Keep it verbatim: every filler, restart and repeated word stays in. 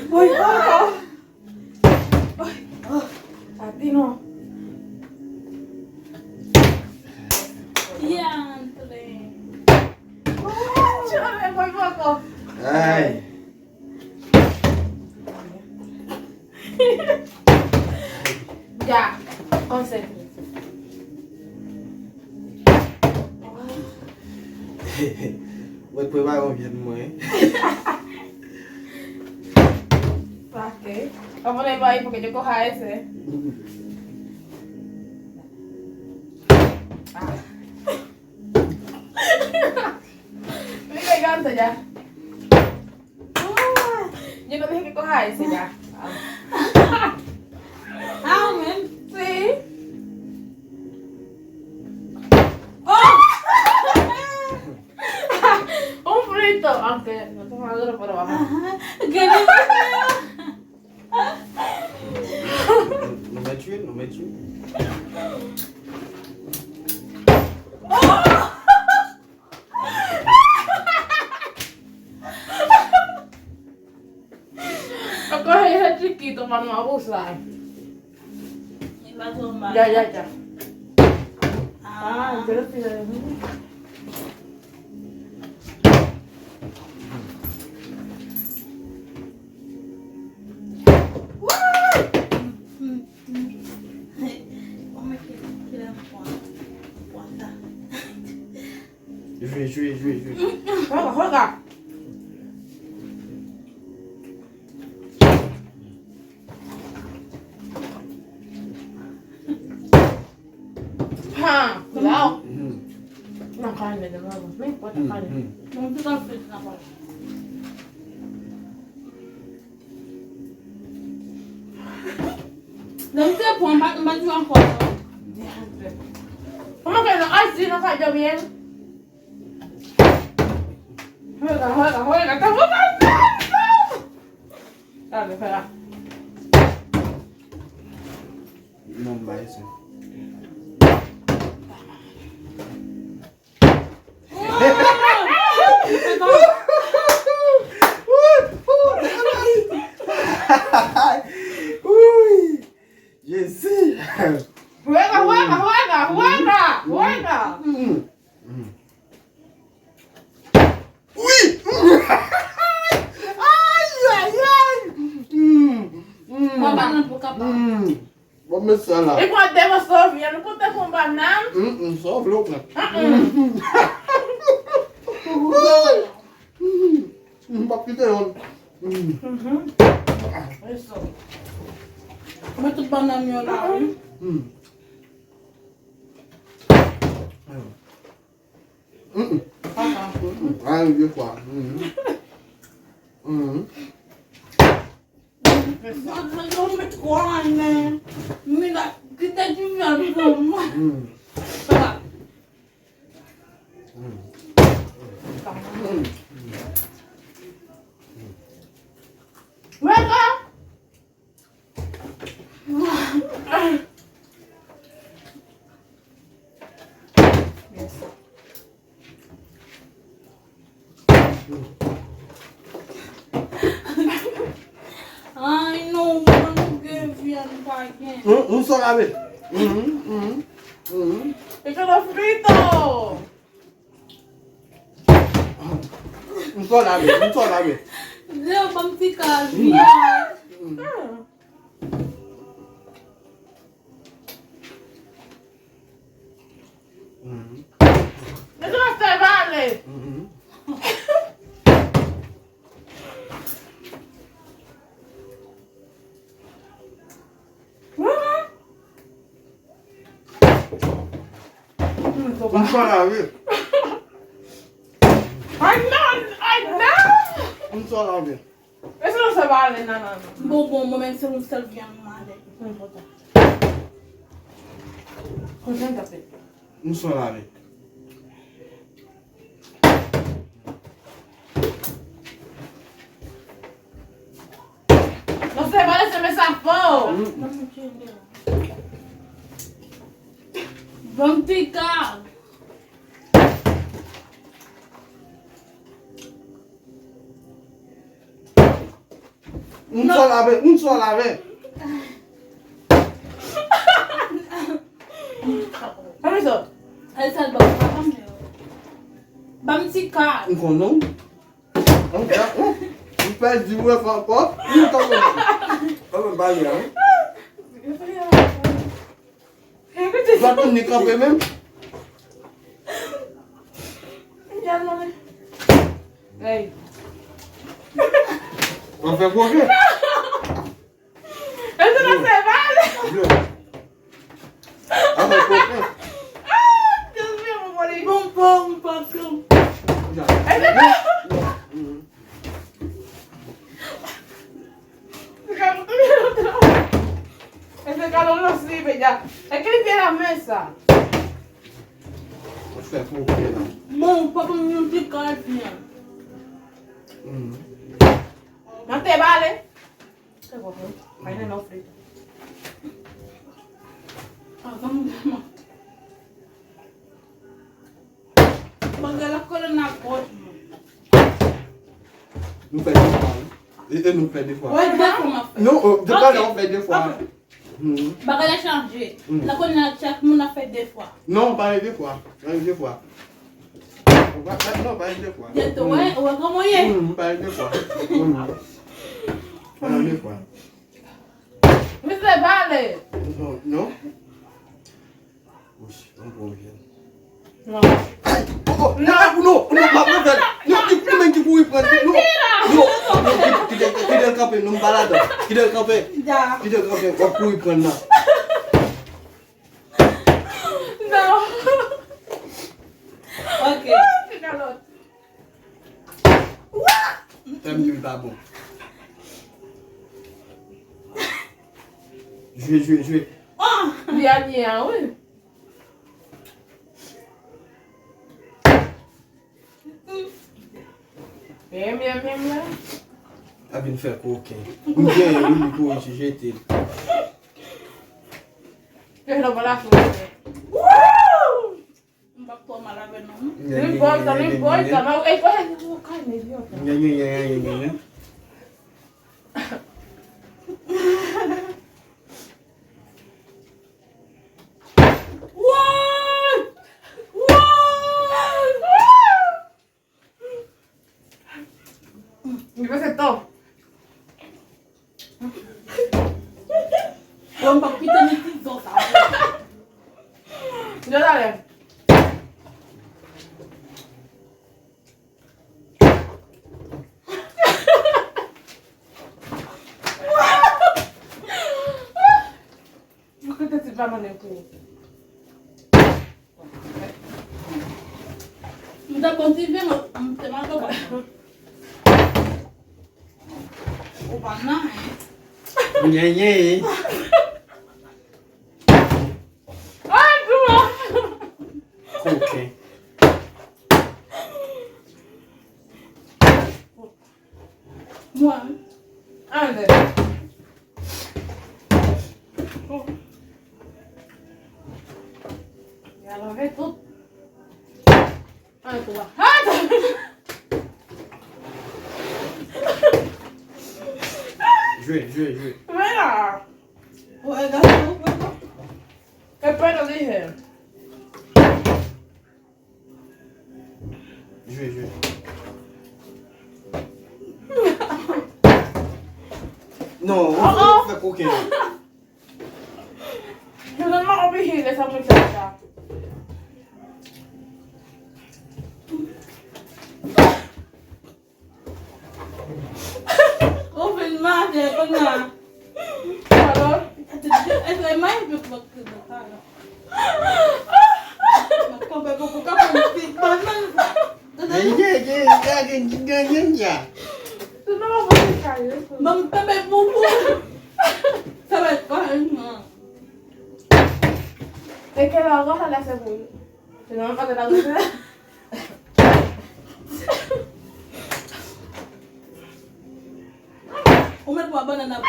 Woy, papa. Woy, oh, ati non. Yantre. Chole, woy, papa. Ay. Ya, konsantre. Mwen prepare yon vyann mwen. Ok. Vamos levar aí, porque yo coja ese. Ah. Mira, ya. Ah, yo no dije que coja ese ya. Ah, men. Sí. Oh! Un frito. Aunque no te me adoro, pero vamos. Ajá. Qué lindo. No me eche, no me eche. Oh! Akoz e chiquito pa nou abusar. E pa tro mal. Ya, ya, ya. Ah, yo lo tiré de mí. Vamos que, que la Juan, Juan. Jwe, jwe, jwe, jwe. Joga, joga. Ha, cuidado. Una carne de nuevo, no importa carne. No, tú estás frito, no importa. Lè m te pran, m pa, m pa di ankò non. Kòman ke non? Ay, si nou fè dòmi, en. Juega, juega, juega, te voy a... Dale, espera. Non, m bay sa. Uy! Jezi! Juega, juega, juega, juega, juega. Wi! Ay, ay, ay! Papa nan pou kapa. Bon, mesye la. E kwa devan sòv, nou pote fon bannan. Mm, mm, sòv lè w pran. Mm, mm. M p ap kite yon. Mm. Mwen tout bannan yo la, wi. Mm. Mm. Mm, mm. Ay, de fwa. Mm. Mm. Mwen met twa, men. Mwen la, kite di vyann pou mwen. Mm. Papa. Mm. Mm. Mwen la. Ay, non, mwen nou gen vyann pa gen. Un, un solo vez. Mhm, mhm, mhm. Yo quiero frito. Un solo vez, un solo vez. Leo, ban m ti kal, vyann. Mm. Mhm. Mete yon sèl ale. Mhm. M fè lavi. Ay, non, ay, non. M fè lavi. Èske nou sa va ale nan, nan, nan? Bon, bon, mwen menm se yon sèl vyann mwen ale. Kontan. Kontan, tape. M fè lavi. Non, se pa lese men sa fò. Bon, ti ka. Un sola vez, un sola vez. Permiso. Ay, sal ba m, ba m, ba m ti ka. Un condón. Un, un, un pèdi wè ankò. Un condón. Kòman ba li a, wi? Zòt moun ni kanpe menm. Hey. Ou fè koke. Eske nou se mal? Ou fè koke. Ah, Dios mío, me morí. Bon, bon, bon, bon. Eske nou E se kalon nan slive ya. E ki li te la men sa? Ou fè pou ou la. Bon, pa pou nou ti kay fini. Nan te bale. Se bon, pa gen non frito. Ah, vamos, vamos. Bagay la kole nan pòch mwen. Nou fè de fwa, wi. E, e nou fè de fwa. Wè, de fwa m ap fè. Non, euh, de fwa, ok. Ou fè de fwa. Ok. Mhm. Bagay la chanje. Mhm. La kole nan chak moun ap fè de fwa. Non, pa de fwa. Pa de fwa. Ou pa, pa, non, pa de fwa. Ghetto, mhm, wè, ou wè kòman ye? Mhm, pa de fwa. Mhm. Pa de fwa. Misye pale. Non, non. Wouch, yon bon vyen. Non. Ay, oh, oh, non, non, non, non, pa, pa fè l. Non, ki, ki menm ki kouri pran l. Non, non, non, ki, ki, ki, kite l kanpe, non, m pa ladan. Kite l kanpe. Kite l kanpe, w ap kouri pran l la. Non. Ok. Fè m di l pa bon. Jwe, jwe, jwe. Li a li a, wi. Menm, menm, menm, menm. A vin fè koken. M genyen, wi, li kouri jete l. E lòt bò la fè. Wouw! M p ap twò mal avè nou, non. Li bon, sa, li bon, sa, nan, e, e, e, e, kay, men, yo. Nye, nye, nye, nye, nye, nye. Woy! Woy! Li pase tan. Yo, m p ap kite ni ti zo sa. Yo, talè. Mwen kite ti pa mannen pou ou. M ta kontinye, mwen, m te mal konprann. Ou pa nan, hein? Nyenyen. Ay, dou. Koken. Mwen. Anlè. Ya lave tout. Anlè, tout. Jwe, jwe, jwe. Mwen la. Ou e gason, ou pran. E pran nan li. Jwe, jwe. Non, ou, oh, ou fè koken. Yo nan mwen oblije lè sa mwen fè sa. Ou vin mache kounye a. Alò? Eske may pe pran kriz de sa la? Mwen kanpe pou pou kanpe ti bann nan. Ye, ye, ye, ye, ye, ye, ye, ye. Tout moun ap fè kay yo. Ban m kanpe pou pou. Sa va être pas un an. E ke la ankò sa la se pou. Se nan pate la. Ou met pwa bannann ap.